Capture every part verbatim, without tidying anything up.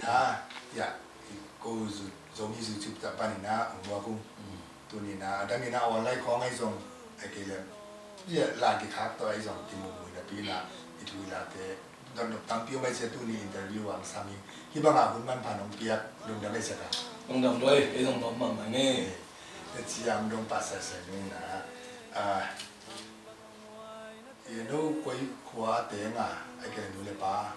Ah, ya, ko zu, Zomi zu chup ta panin ah, hong buak uh. Tuni in ah, a dang in ah online khawng ahi zong, a kei leh, ya, la kikhak tawh ahi zong, kimuhmuh napi in ah, i thu i late, dot nop tampi om ahi sia tuni interview hong sam hi. Hih bangah hun manpha nong piak, lungdam ahi sia ka. Lungdam lua, ei zong lawm mahmah ing ei. Te ciang dong pa sa sa nung in ah, ah, i no koi khua teng a, a kei leh nu le pa,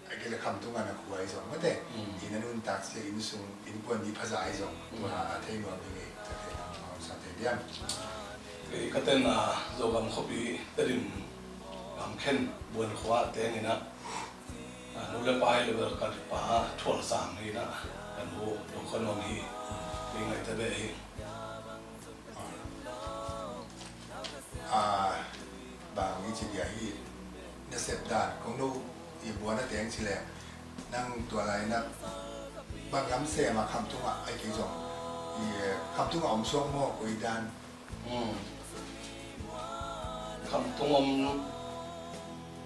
a kei leh Khamtung a na khua ahi zong mate. Mm. I na nuntak sia inn sung, innkuan mi phaza ahi zong. Mm. Tua a thei nuam hi ngei, ka thei nuam, nuam sa thei diam. Kei ka tenna Zogam khuapi Tedim gamkhen Buan khua teng in ah, a, nu le pa hi leh bel ka pa Thual Sam hi in ah, ka nu Dong Khua Nuam hi. Kei Ngaihte beh hi. Ah, bang i ci dia hi, nasep dan kong no i buan a teng ci leh, nang tua lai na bang lam sem a Khamtung ah, ai kei zong i, eh, Khamtung ah om suak maw, koi dan? Hmm. Khamtung om,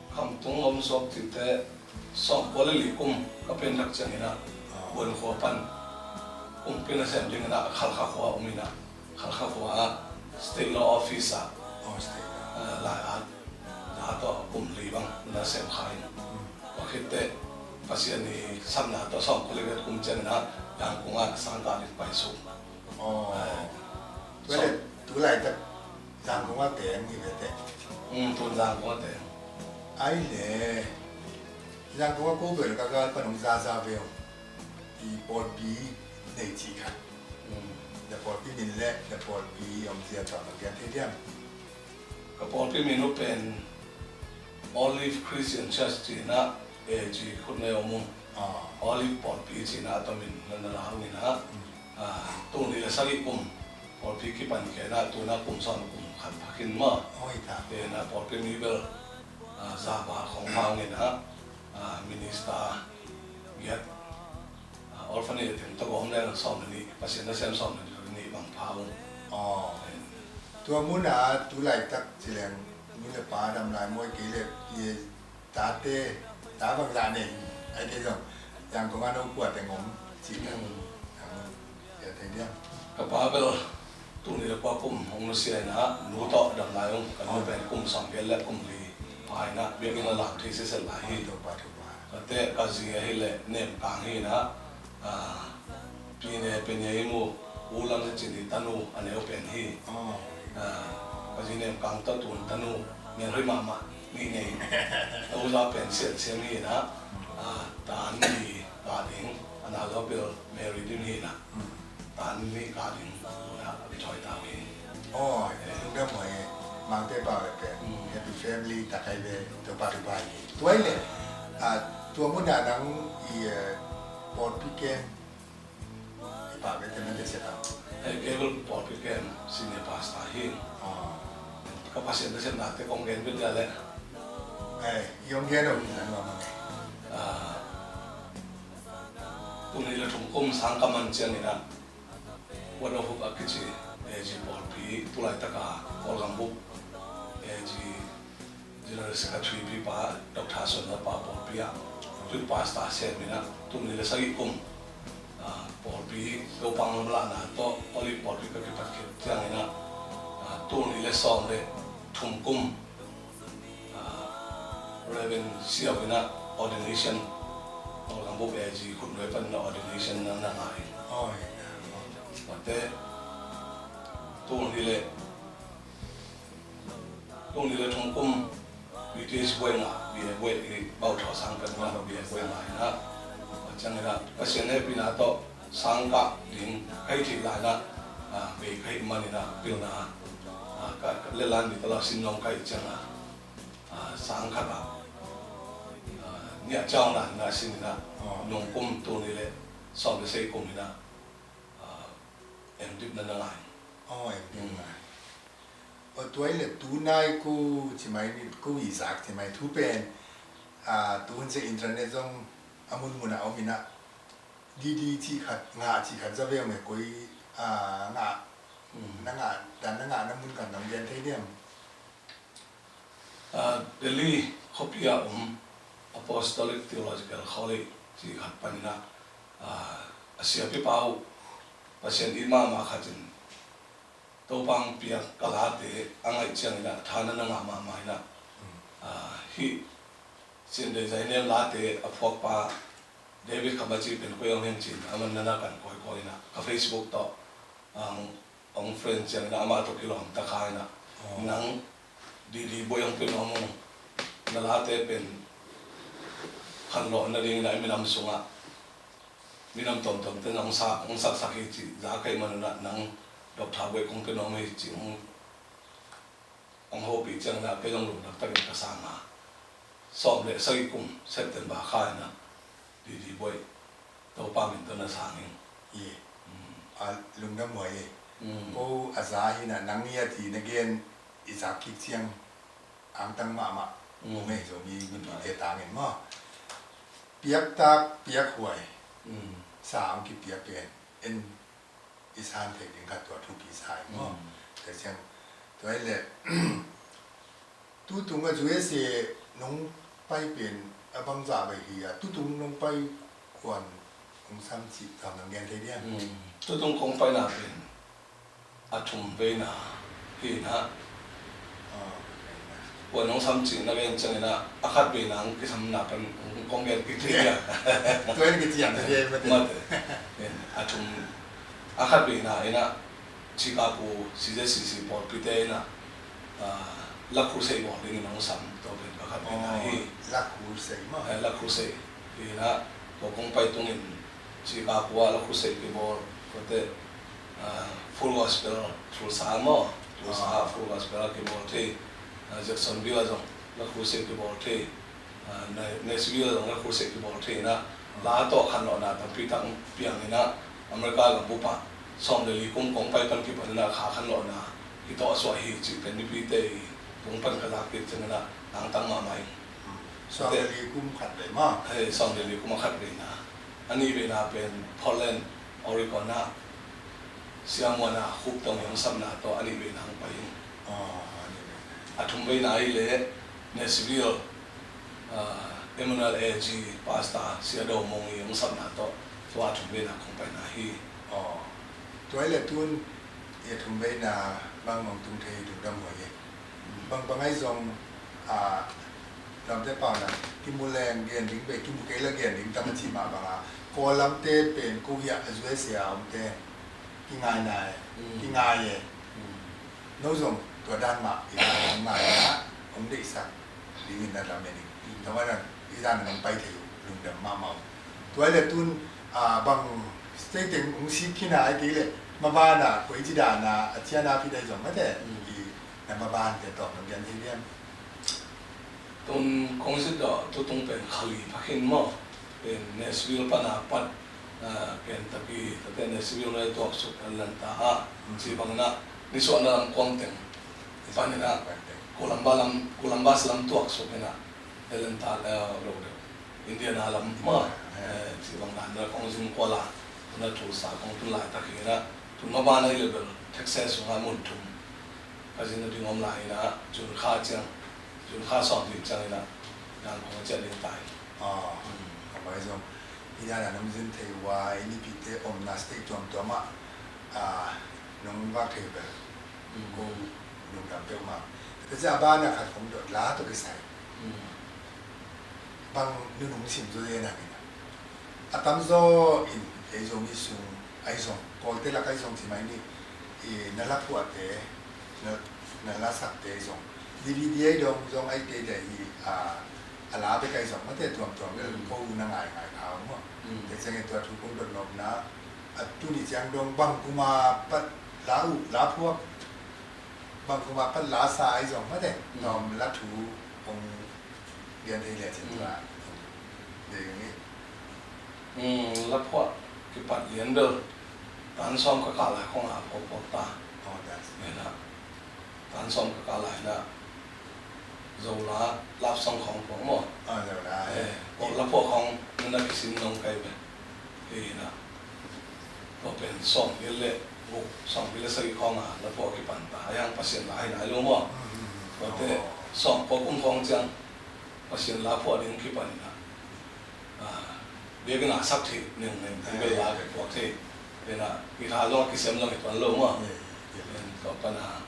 Khamtung om suak cihte, sawmkua le li kum ka pen tak ciangin ah, Buan khua pan kumpi nasem dingin ah Khalkha khua om in ah, Khalkha khua ah State Law Office ah, oh, State Law, ah, lai-at za tawh kum li bang nasem kha in. Hmm. Tua khit teh Pasian i samna tawh sawmkua le giat kum ciangin ah Yangon ah sangkah ding paisuk. Oh. Ah. Tua leh tu laitak Yangon ah teng hi ve teh. Hmm, tun Yangon ah teng. Ai le, Yangon ah ko bel ka gal pan hong zaza ve ung. I pawlpi nei cih khat. Hmm. Na pawlpi min le na pawlpi omzia tawh na gen thei diam? Ka pawlpi min uh pen Olive Christian Church ci in ah, A G khutnoi om uh. Ah. Olive pawlpi ci in ah a tawh min na na la ung in ah. Hmm. Ah, tul nih le sagih kum pawlpi kipan khia in ah, tu in ah kum sawm kum khat pha khin maw. Oi ta. Te in ah pawlpi mi bel, ah, za val khawng pha ung in ah, ah, minister giat, ah, orphanage teng tawh gawm leng sawm le nih, Pasian nasem sawm le nih bang pha ung. Oh. Tua mun ah tu laitak ci leng nu le pa dam lai maw, kei leh, i, tate, ta bang zah nei, ai kei zong Yangon ah no kua teng om cih ka. Hmm. Ka thei diam? Ka pa bel tul nih le kua kum hong nusia in ah, nu tawh dam lai ung, ka nu pen kum sawmgiat le kum li pha in ah, biakinn ah lam thei sitset lai hi. Tua pa, tua pa. Ka teh ka zi ahih leh Nemkang hi in ah, ah, Pi Ne, Pi Ne i mu, U Lam Za Cin i tanu a neu pen hi. Ah. Ah, ka zi Nemkang tawh tun tanu, mial hoih mahmah nih nei. Ka u za pen Sian Siam hi in ah, ah, tan nih kah ding, a nau za bel Mary Dim hi in ah. Hmm. Tan nih kah ding, tu in ah a kithawi ta uh hi. Oh, lungdam huai e. Mangte pau e pen. Hmm. Happy family, takai ve, tua pa, tua pa hi. Tua hi leh, ah, tua mun ah nang i, eh, pawlpi kem i pau ve te man te sia ta. Eh, kei bel pawlpi kem senior pastor hi. Ah. Ka Pasian nasepnate kong gen bit dia leh. Eh, i hong gen uh, na nuam a ngei. Ah, tul nih le thum kum sang ka man ciangin ah, Word of Hope a kici A G pawlpi, tu laitak a Kawlgam bup A G General Secretary pipa Doctor Suan Za Pa pawlpi ah youth pastor sem in ah, tul nih le sagih kum, ah, pawlpi Topa hong lamlahna tawh Olive pawlpi ka kipat khit ciangin ah, ah, tul nih le sawm le thum kum, ah, Reverend Siau in ah ordination, Kawlgam bup A G khutnuai pan in ah ordination na na ngah in. Oi. Tua teh tul nih le, tul nih le thum kum B T H buai ngah, B A buai, i bauthawh sang pen ngah, B A buai ngah in ah, a ciangin ah Pasian hehpihna tawh sang kah ding ka hih theih lai in ah, ah, bei ka hih man in ah, pilna, ah, ka, ka lehlam mi tawh la sin nuam ka hih ciang ah, ah, sang khat ah, ah, niah ciang na, na sin in ah, ah, nung kum tul nih le sawm le sagih kum in ah, ah, M.Div na na ngah in. Oh, M.Div na ngah in. Oh, tua hi leh tu nai ko ci mai ni, ko i zak ci mai thu pen, ah, tu hun sia internet zong a munmun ah om in ah, D D cih khat, ngah cih khat za ve om e, koi, ah, ngah, hmm, na ngah, dan na ngahna mun khat nong gen thei diam? Ah, Delhi khuapi ah om Apostolic Theological College cih khat panin ah, a, a siapipa uh Pasian it mahmah khat in Topa hong piak ka late a ngaih ciangin ah tha na na ngah mahmah in ah, a, hih Sian Dei Zainiam late a phuakpa David Kamachi pen koi hong hiam ci-in a man na na kan kawikawi in ah ka Facebook tawh, a, hong friend ciangin ah amah tawh kilawm ta kha in ah, nang Didi Boih hong pia nuam ung, na late pen khanlawh nadingin ah i minam sungah minam tuamtuamte in hong sa, hong saksak hi cih za ka hih manun ah nang Doctor Boih kong pia nuam hi cih hong, hong hopih ciangin ah kei zong lungdam takin ka sang a, sawm le sagih kum September kha in ah Didi Boih Topa min tawh na sang ing. Ye. A lungdam huai e. Ko a za hi in ah nang i a ti na gen i zak kik ciang angtang mahmah. Ko ngei Zomi mipite tangin maw, piaktak piakhuai sa hong kipiak pen en i san thei ding khat tua thupi sa hi maw. Tua ciang tua hi leh tutung a U S A nong pai pen a bangzah bai hi a, tutung nong pai kuan hong sam cih tawm nang gen thei diam? Tutung kong paina pen a thum veina hi in ah, kuan hong sam cih na gen ciangin ah a khat veina hong kisamna pan kong gen kik thei diam? Tua in kician thei diam? Mate. A thum, a khat veina in ah Chicago C Z C C pawlpite in ah, a, La Crusade bawl dingin hong sam, tua pen ka khat veina hi. La Crusade maw? Eh, La Crusade hi in ah, tua kong pai tungin Chicago ah La Crusade kibawl, tuate, a, Full Gospel Tulsa maw, Tulsa ah Full Gospel ah kibawl thei, a, Jacksonville ah zong La Crusade kibawl thei. A, Na-, Nashville zong La Crusade kibawl thei in ah, la tawh khanlawhna tampi tak piang in ah, America gam bup ah sawm le li kum kong pai pan kipan in ah kha khanlawhna hi tawh a suah hi cih pen mipite i tung pan ka zak kik ciangin ah angtang mahmah ing. Sawm le li kum khat vei maw? Hei, sawm le li kum a khat veina. A nih veina pen Portland, Oregon ah Sia Muan a Khup tawh hong sapna tawh a nih veina hong pai ing. A thum veina hi leh Nashville, a, Emmanuel A G Pastor Sia Do Mung i hong sapna tawh tua a thum veina kong paina hi. Tua hi leh tun i a thum veina bang hong tung thei, lungdam huai hi. Bang bang ahi zong, a, lamte pau na kimu leng gen ding bei, kimu kei la gen ding tam a ci mah bang a, Kawl lamte pen ko hiah a U S A a omte kingai nai, kingai e. No zong tua dan mah i dan ngai na om deihsak dingin na lam e ding. Tua mah dan i dan nong pai thei uh lungdam mahmah uh. Tua hi leh tun, a, bang state teng hong sik khin a, ahih kei leh maban a koici dan a a cian a phi dai zong mate i na maban te tawm nong gen thei diam? Tun kong zin dawh tutung pen kha li pha khin maw, pen Nashville pan a pat, a, Kentucky tate Nashville na i tuaksuk, Atlanta ah ci bangin ah nisuahna lam kuang teng panin ah Columbus lam, Columbus lam tuaksuk in ah Atlanta, a, lo deuh Indiana lam maw, eh, ci bang dan na kong zin kual a, tun a Tulsa kong tun laitak hi in ah, tun maban a i level Texas sungah mun thum ka zin nading om lai in ah, June kha ciang, June kha sawmnih ciang in ah, dan kong a ciah ding ta hi. Aw, a mai zong i dan a nong zin thei uh a, i mipite omna state tuamtuam ah, a, nong vak thei uh bel ko lungdam peuhmah. Tua ciang a ban a khat kong dot la tawh kisai bang nunung sim zaw zen hangin a tamzaw in ei Zomi sung ahi zong, Kawlte lak ahi zong ci mai ni, i na la phuahte, na, na la sakte ahi zong, D V D ahi dong zong ahi kei leh hi, a, a la bek ahi zong mate tuamtuam bel ko na ngaingai kha uh maw. Tua ciangin tua thu kong dot nopna a tuni ciang dong bang kuma pat la uh, la phuak, bang kuma pat la sa ahi zong mate tawm la thu kong gen thei leh cin tua ding hi. La phuah kipat lian bel tan sawm ka kah lai khong a phawkphawk ta. Tan sawm ka kah lai na Zola love song khong phawk maw? Kawh la phuah khong na na kisin nong kai ve. Hi na. Tua pen sawmgiat le guk, sawmgiat le sagih khawng a la phuah kipan ta. A yang Pasian la hi nai lo maw? Tuate sawmkua kum khawng ciang Pasian la phuah ding kipan in a, a, Biakinn ah sak theih neng neng, eh, bel la ka puak thei. Ina, guitar zong a kisem zong hi tuan lo maw. Eh, eh. Tua pan a,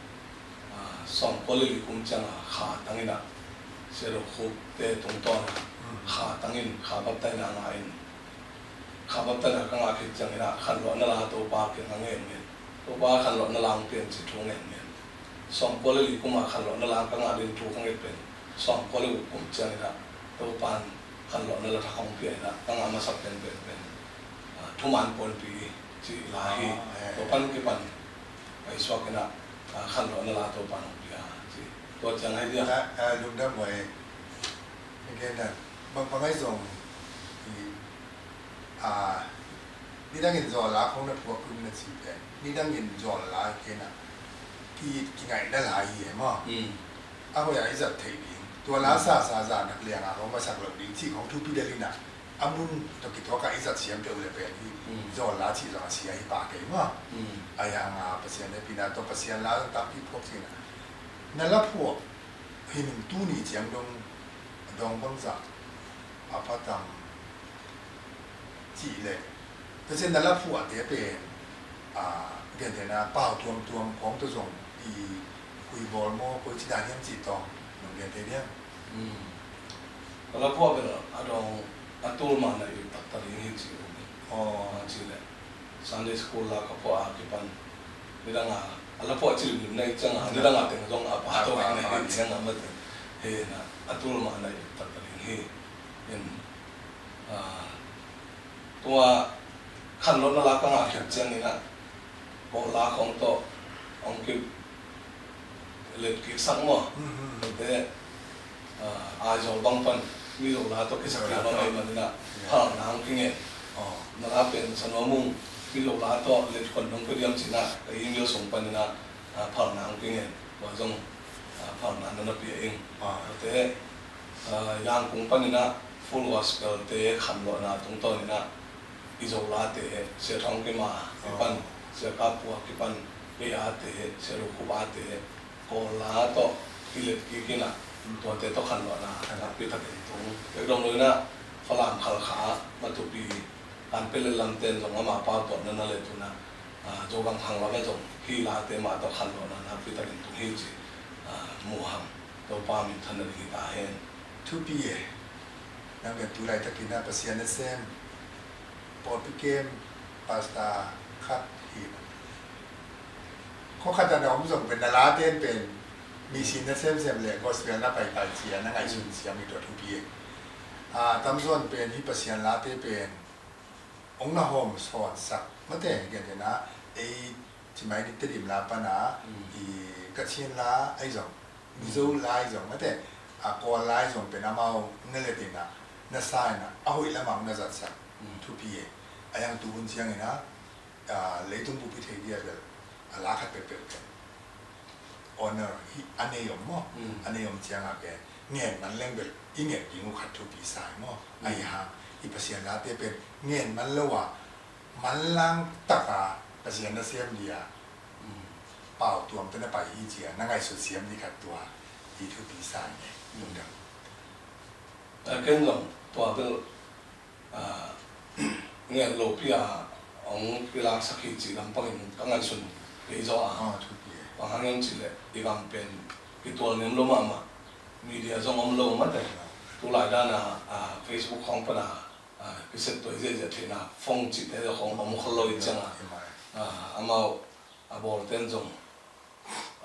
ah, sawmkua le li kum ciang a Kha Tang ina, Sia Do Khup te tungtawn a, mm, Kha Tang in, Kha baptisma ngah in, Kha baptisma ka ngah khit ciang ina, khanlawhna la Topa kiang a ngen ngen. Topa khanlawhna la hong pia in ci thu ngen ngen. Sawmkua le li kum a khanlawhna la ka ngah ding thu ka nget pen sawmkua le guk kum ciang ina, Topa in khanlawhna la thak hong pia ina, ka ngah masa pen pen pen, ah, Thuman Puanpi ci la hi. Ah, eh. Tua pan kipan paisuak ina, ah, khanlawhna la Topa in hong pia ci. Tua ciang hi dia. Ah, ah, lungdam huai. Again, ah, bang bang ai zong i, ah, nidangin zawl la khong na phuak un na ci pen, nidangin zawl la kei na ki, kingaihna la hi e maw. Mm. A hoih a i zat theih ding. Tua la, mm, sa sa za nak liang a khong masak lo ding cih khong thupi del ina, a mun tawh kituak a i zat siam peuh le pen hi. Mm. Zawl la cih zong a sia hi pah kei maw. Mm. A yang a Pasian hehpihna tawh Pasian la zong tampi phuak cihna. Na la phuak hi ning tuni ciang dong, dong bangzah a pha tam cih leh, Pasian na la phuahte pen, a, gentehna pau tuamtuam khawng tawh zong i khui bawl maw, koi ci dan hiam cih tawh nong gente diam? Hmm. Ka la phuah bel a dong a tul mah na i taktak ding hi ci uh. Aw. A ci leh Sunday school la ka phuah a kipan nidang a, a la phuah ci limlim na i ciang a, nidang a teng zong a pa tawh na i ciang a mate. He na a tul mah na i taktak ding hi. In, a, tua khanlawhna la ka ngah khit ciangin ah, kawh la khawng tawh hong kilet kiksak maw. Mhm. Tua te, ah, Aizawl bang pan Mizo la tawh kisakkhia bang ahih manin ah, phalna hong kingen. Na la pen Sanua Mung Mizo la tawh let khuan hong pia diam ci-in ah, ka email sung panin ah, ah, phalna hong kingen. Tua zong, ah, phalna na na pia ing. Tua te, ah, Yangon panin ah Full Gospel te khanlawhna tungtawnin ah, i Zolate, Sia Thawng Kim a kipan, Sia Kap Pua kipan, kei a te, Sia Lu Khup a te, Kawl la tawh i let kik in ah, tuate tawh khanlawhna nakpi takin tung. Kei dong lo in ah, Falam Khalkha, Matupi, Kanpetlet lamte in zong ama pau tawh na na let un ah, ah, Zogam khang lam ah zong hih late mah tawh khanlawhna nakpi takin tung hi ci, ah, Muham, Topa minthanna ding hi ta hen. Thupi e. Nang pen tu laitakin ah Pasian nasem pawlpi kem pastor khat hi. Khua khat ah na om zong pen na late in pen mission na semsem le gospel na paipai ci-a na ngaihsun siam hi, tua thupi e. A, tamzaw in pen hih Pasian late pen hong na hawm sawnsak mate, gentehna ei ci mai ni Tedim la pan a, i Kachin la ahi zong, Mizo la ahi zong mate, a Kawl la ahi zong pen amau na let in ah, na sa in ah, a hoih lamah hong na zatsak thupi e. A yang tu hun ciangin ah, a, leitung bup i thei dia bel a la khat peuhpeuh pen honor hi, a nei om maw? A nei om ciangah pen ngen man leng bel i nget ding uh khat thupi sa hi maw? Ahi hang i Pasian late pen ngen man lo a, manlang taka Pasian nasem dia pau tuam tawh na pai hi ci-a na ngaihsut siam ding khat tua hi thupi sa hi. Lungdam. A, ken zong tua bel, a, ngen lopi a hong kilaksak hi cih lampangin ka ngaihsun kei zaw a. Bang hang hiam cih leh i gam pen kitual nem lo mahmah, media zong om lo mate. Tulai dan a, a, Facebook khawng pan a, a, kisep tuai ziahziah theihna phone cihte zong khawng om khol lo i ciang a, a, amau a bawlte in zong,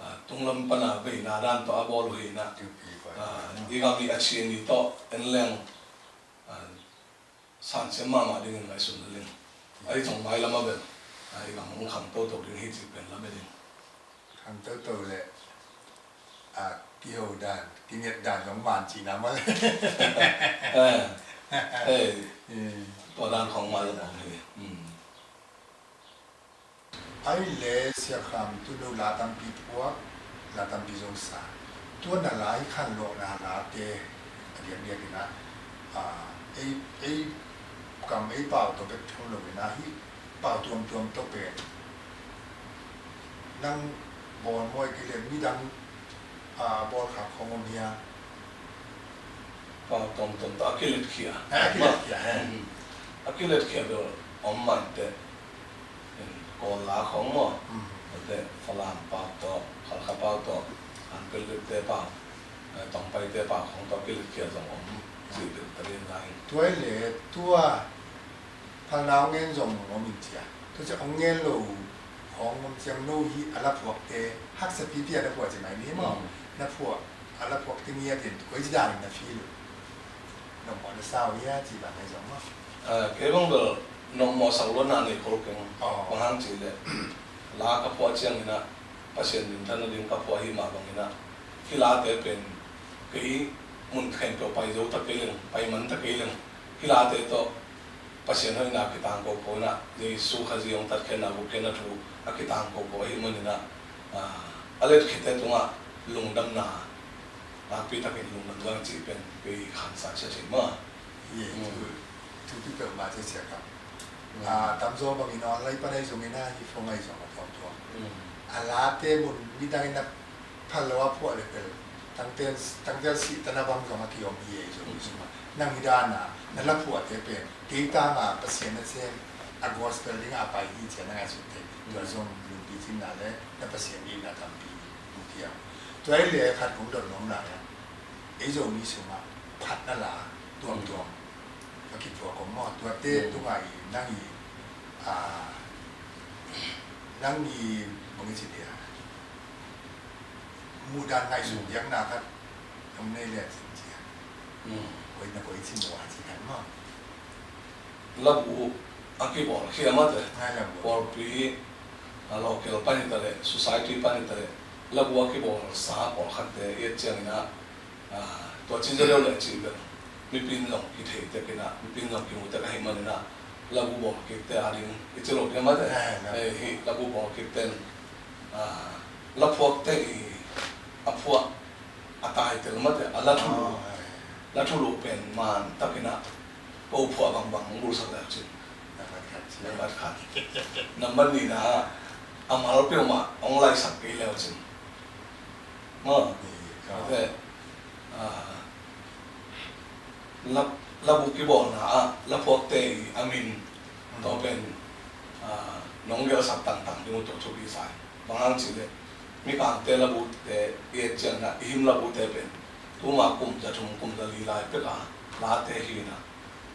a, tunglam pan a veina dan tawh a bawl uh hi in ah, a, i gam i a ci ni tawh en leng, a, sansiam mahmah dingin ngaihsun lel ing. Ahi zong mailam ah bel, a, i gam hong khang toto ding hi cih pen lamen ing. Khang toto le, a, kiho dan, kinget dan zong man cihna mah le. Eh, eh, tua dan khawng mailam ah hi. Ahih leh Sia Kham, tunu la tampi phuak, la tampi zong sa. Tua na la i khanlawhna late a diakdiak in ah, a, ei, ei kam ei pau tawh bek thum lo in ah, hih pau tuamtuam tawh pen nang bawl mawi kei leh midang, a, bawl khak khawng om hia? Pau tuamtuam tawh a kiletkhia. A kiletkhia, he. Mm. A kiletkhia bel om mah inteh. Kawl la khong maw? Mm. Ate Falam pau tawh, Halkha pau tawh, Hanpelvekte pau, eh, Tongpaite pau khong tawh kiletkhia zong om cih bel ta ding lai. Tua hi leh tua phalna hong ngen zong om in cia. Tua ciang hong ngen lo khong om ciang no hi a la phuakte haksa pipi a na phuah ci mai ni maw? Mm. Na phuah a la phuakte ngiat in koi ci dan in na feel uh? Nong mawh na sa uh hia ci bang ahi zong maw? Ah, kei bang bel nong mawhsak luatna nei khol keng. Oh. Bang hang cih leh la ka phuah ciangin ah Pasian minthanna ding ka phuah hi mah bangin ah hih late pen kei mun khempeuh pai zo ta kei leng, pai man ta kei leng, hih late tawh Pasian hoihna kitang koko in ah, Jesu Khazih hong tatkhiatna, gupkhiatna thu a kitang koko ahih manin ah, ah, a letkhiate tungah lungdamna, nakpi takin lungdam zang cih pen kei khansa sia thei maw? Ye, mm, thu, thupi peuhmah ci sia kha. Mm. Ah, tamzaw bangin online pan ahi zongin ah, hih phone ahi zong a tuamtuam. Mm. A late mun midangin a phal lo a phuah leh pen tangtel, tangtel sih tan a bang zong a kiom hi ei zong hi sungah. Nang hi dan a na la phuahte pen kei tang a Pasian nasem a gospel ding a pai hi ci a na ngaihsut thei. Tua zong lungpi cinna le na Pasian itna tampi mu hi a. Tua hi leh khat kong dot nuam lai a, ei Zomi sungah phatna la tuamtuam a kiphuak om maw? Tuate tungah i nang i, a, nang i bang i ci dia, muhdan ngaihsut diakna khat hong nei leh cin cia. Koi na koi ci maw a ci khat maw? Labu a kibawl khia mate. Ngai labu. Pawlpi, a, local pan hi ta leh, society pan hi ta leh, labu a kibawlsa pawlkhatte i et ciangin ah, a, tua ci zaw deuh leh cih bel mipi in zong kithei tek in ah, mipi in zong kimu tek ahih manin ah, labu bawlkikte a ding i ci lo ding mate. Ngai, ngai. Eh, hih labu bawlkikte in, a, laphuakte i a phuah a title mate, a la thulu, ah, ai, la thulu pen man takin ah ko phuah bangbang hong bulhsak leu cin. Nambat khat. Nambat khat. Nambat nihna ah a mal peuhmah hong laihsak kei leu cin. Maw? Ni, ka. Ate, ah, la, labu kibawlna ah laphuakte i a min tawh pen, ah, nong gelhsak tangtang ding uh tawh thupi sa hi. Bang hang cih leh Mikangte labute i et ciangin ah i hymn labute pen tuma kum za thum kum za li lai pek a late hi in ah,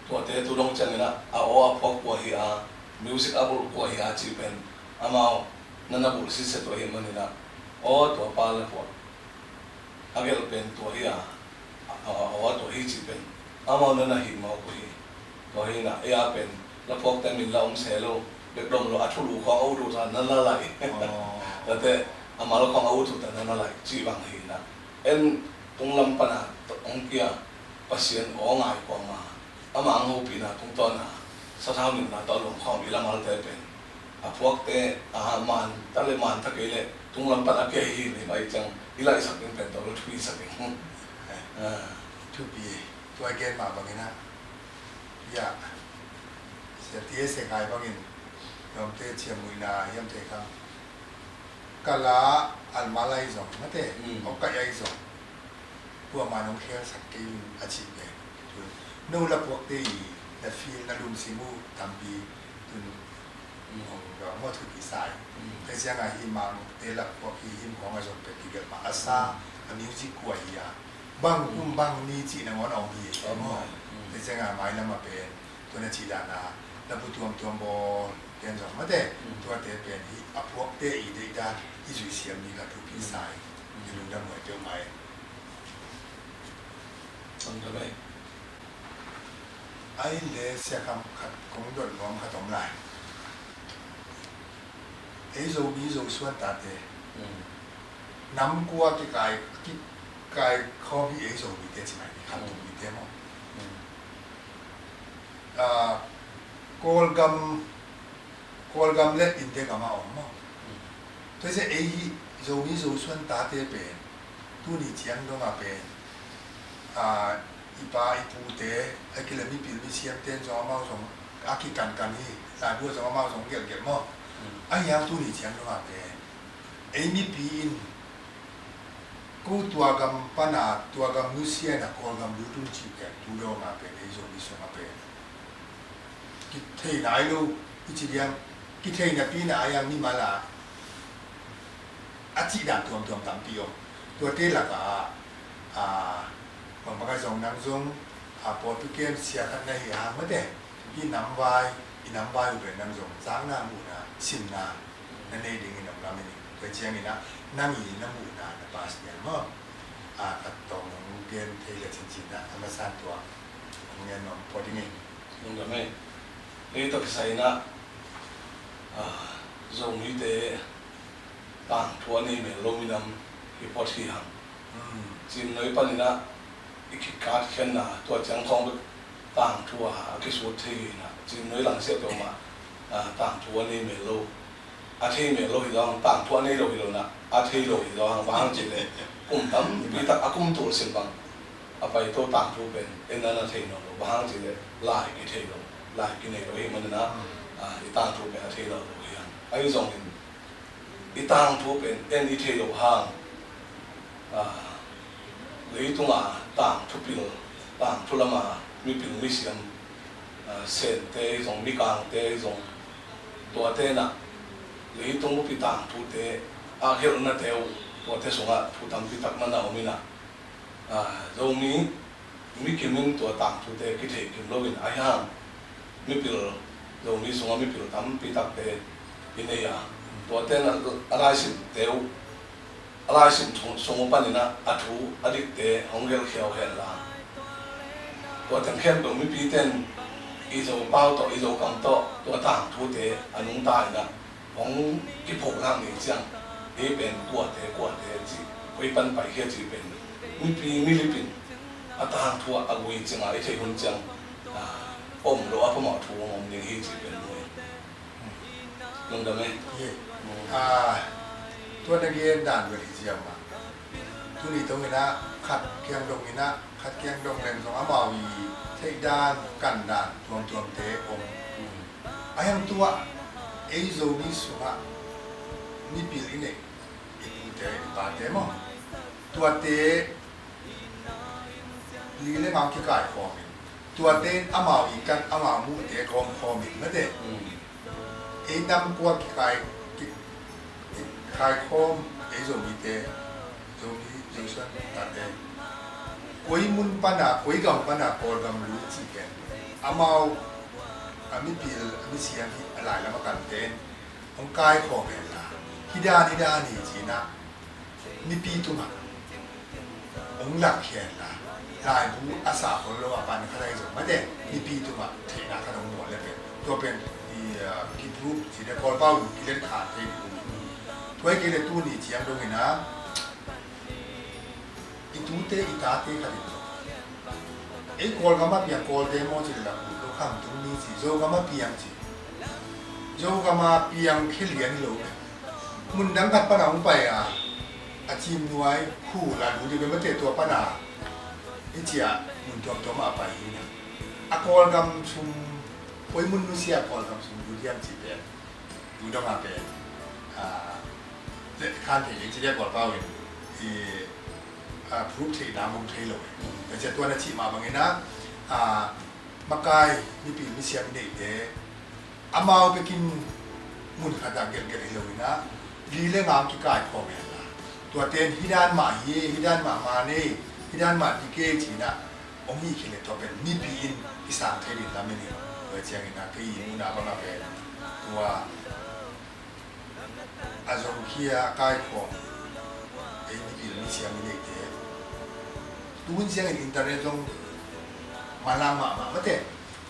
tuate tu dong ciangin ah a aw a phuak kua hi a, music a bulh kua hi a cih pen amau na na bulh sitset uh ahih manin ah, aw tua pa la phuak a gelh pen tua hi a, a, a, aw tua hi cih pen amau na na hih mawk uh hi. Tua hi in ah ei a pen laphuakte min la om se lo, bek dom lo, a thulu khawng a ut uh ta na na laih. Aw. Tate a mal khawng a ut uh ta na na laih cih bang hi in ah, en tunglam pan a hong kia Pasian aw ngai kuama, ama hong hopihna tungtawn a sathau nihna tawh a luang khawm i la malte pen a phuakte, a, man ta le man ta kei leh tunglam pan a kia hi hi mah i ciang i laihsak ding pen tawh lo thupi sak ding. Ah. Thupi. Tua i gen mah bangin ah, ya, Sia T S N kai bangin, lawmte ciammuihna hiam thei kha. Ka la almal ahi zong mate, mm, awkaih ahi zong, kuamah nong khelsak kei un a cih pen, tu no laphuakte i na feel na lungsim uh tampi tun, mm, hong dawng maw, thupi sa hi. Mm. Tua ciangah hih Mangte laphuak hi, hymn khawng a zong pen kigelh mah a sa, mm, a music kua hi a, bang kum bang ni cih nangawn a om hi. Om maw? Mm. Tua ciangah mailam ah pen tua na cih dan a labu tuamtuam bawl pen zong mate, mm, tuate pen hih a phuakte i deihdan i zuih siam ding a thupi sa hi. Mm. I lungdam huai peuhmah hi. Lungdam hi. Ahih leh Sia Kham, khat kong dot nuam khat om lai. Ei Zomi Zosuan tate, mm, nam kua kikai, kikai khawm hi ei Zomite ci mai ni, Khamtung, mm, mite maw? Mm. Ah, Kawlgam, Kawlgam le India gam a om maw? Mm. Tua hi ciang ei hi Zomi Zosuan tate pen tuni ciang dong a pen, ah, i pa i pute, a kile mipil misiamte in zong amau zong a kikankan hi, laibu ah zong amau zong gelhgelh maw? Mm. Ahi hang tuni ciang dong a pen ei mipi in ko tua gam pan a, tua gam nusia in a Kawlgam lut un cih pen tu dong a pen ei Zomi sung a pen kithei nai lo, i ci diam, kithei napi na a yang mimal a a cih dan tuamtuam tampi om. Tuate lakah a, bang bangah zong nang zong a pawlpi kem sia khat na hi hang mate, i namvai, i namvai uh pen nang zong zakna muhna simna na nei dingin om lam in. Tua ciangin ah nang i na muhna na pass nial maw? A khat tawng nong gen thei le cincin ah a masan tua hong ngen nuam pua dingin. Lungdam ei. Hei tawh kisai in ah, a, Zomite tangthu a nei mel lo minam hi phot hi hang. Cimnuai panin ah i kikhat khenna tua ciang khawng bek tangthu a a kisut thei hi in ah, Cimnuai langsiah peuhmah, a, tangthu a nei mel lo, a thei mel lo hi zong, tangthu a nei lo hi lo in ah, a thei lo hi zong, bang hang cih leh kum tampi tak a kum tul sim bang a paito tangthu pen en a na thei nawn lo, bang hang cih leh lai kithei lo, lai kinei lo hi manin ah, a, i tangthu pen a thei lo lo hi hang. Ahi zongin i tangthu pen en i thei lo hang, a, leitunga tangthu pil, tangthu lama mipil misiam, a, Sente zong, Mikangte zong, tuate in ah leitung bupi tangthute a gelhnate uh, tuate sungah thu tampi tak na na om in ah, a, Zomi mi kim in tua tangthute kithei kim loin ahi hang mipil, Zomi sungah mipil tampi takte i nei a, tuate in ah a laisimte uh, a laisim sung, sung uh panin ah a thu a dikte hong gelh khiau hen la, tua teng khempeuh mipite in i Zopau tawh, i Zokam tawh tua tangthute a nungta in ah hong kiphohlak ni ciang, ei pen kuate, kuate cih, koi pan paikhia cih pen mipi milip in a tangthu ah a gui cing a i theih hun ciang, a, om lo a phamawh thu hong om ding hi cih pen mu e. Lungdam e. Ye. A, tua na gen dan bel hi ziau mah. Tuni tawh in ah khat kiang dong in ah, khat kiang dong leng zong amau i theih dan, kan dan tuamtuamte om. A hiang tua ei Zomi sungah mipil i neih, i pute i pate maw, tuate li le ngau kikaikhawm in, tuate in amau i kan, amau muhte kawmkhawm in mate. Ei nam kua kikai, ki, kikaikhawm, ei Zomite, Zomi, Zosuan tate, koi mun pana, koi gam pana Kawlgam lut cih pen amau a mipil, a misiam hi a lai lam a kante in hong kaikhawm hen la, hi dan, hi dan hi ci-in ah mipi tungah hong lakkhia hen la, laibu a sa khol lo a pan khat ahi zong mate, mipi tungah theihna khat hong bawl le pen, tua pen i, a, kiproof ci le, Kawlpau in kiletkhan thei ding. Tua hi kei le tuni ciang dong in ah i tute i tate khat in, ei Kawlgam a piang Kawlte maw ci le la, lo, Khamtung mi ci, Zogam a piang ci, Zogam a piang khe lian hi lo. Mun dang khat pana hong pai a, a Cimnuai khu la lu ding ve mate, tua pana i cia mun tuamtuam a pai hi na. A Kawlgam sung, koi mun nusia Kawlgam sung lu diam ci pen, tu dong a pen, a, le khan thei le ci dia Kawlpau in i, a, proof theihna mong thei lo. Ka cia tua na cih mah bangin ah, a, makai mipil misiam i neihte amau bekin mun khatah gelhgelh hi loin ah, li le ngau kikaikhawm hen la, tuate in hi dan mah hi, hi dan mah man ei, hi dan mah dik ei ci-in ah hong hih kei le tua pen mipi in kisang thei ding lam in hi. Tua ciangin ah kei i muhna bangah pen tua a zongkhia a kaikhawm ei mipil misiam i neihte, tu hun ciangin internet zong manlang mahmah mate.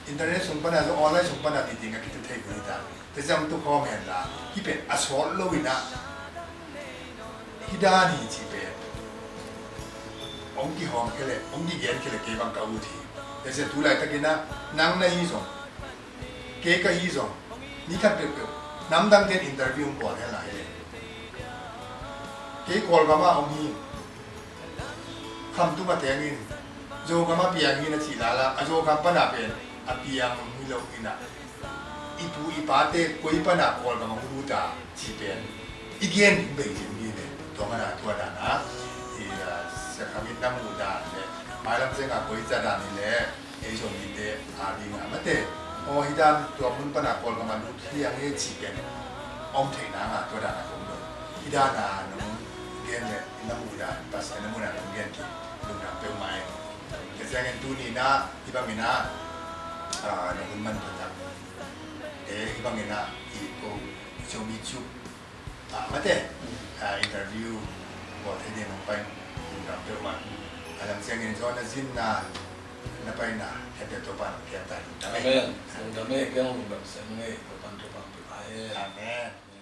Internet sung pana zong, online sung pana meeting a kitu thei kul hi ta. Tua ciang tu khawm hen la, hih pen a sawt loin ah hi dan hi ci pen hong kihawm kei le, hong kigen kei le kei bang ka ut hi. Tua ciang tu laitakin ah nang na hi zong, kei ka hi zong, ni khat peuhpeuh namdangte in interview hong bawl hen lai hi. Kei Kawlgam ah om hi, Khamtung a teng in, Zogam a piang hi na cih lala, a Zogam pana pen a piang hi lo in ah, i pu i pate koi pana Kawlgam a hong lut a ci pen i gen ding bei ding hi ve. Tua mana tua dan a, i, a, Sia Kham in na muh dan le mailam ciang a koi ca dan hi le ei Zomite a ding a mate, Aw, hi dan tua mun pana Kawlgam a lut hi hang e cih pen om theih nang a, tua dan a kong dong. Hi dan a nong gen le na muh dan, Pasian na muh dan nong gen kik lungdam peuhmah e. Tua ciangin tuni in ah hih bangin ah, ah, nong hun man pha tak. Eh, hih bangin ah i ko Xiaomi Cube ah, mate, ah, interview bawl thei ding nong pai lungdam peuhmah. A lam ciangin John a zinna na paina hehpih Topa'n hong piak ta. Amen. Lungdam e, kei hong lungdam sem ing e, Topa'n thupha hong pia ta hen. Amen.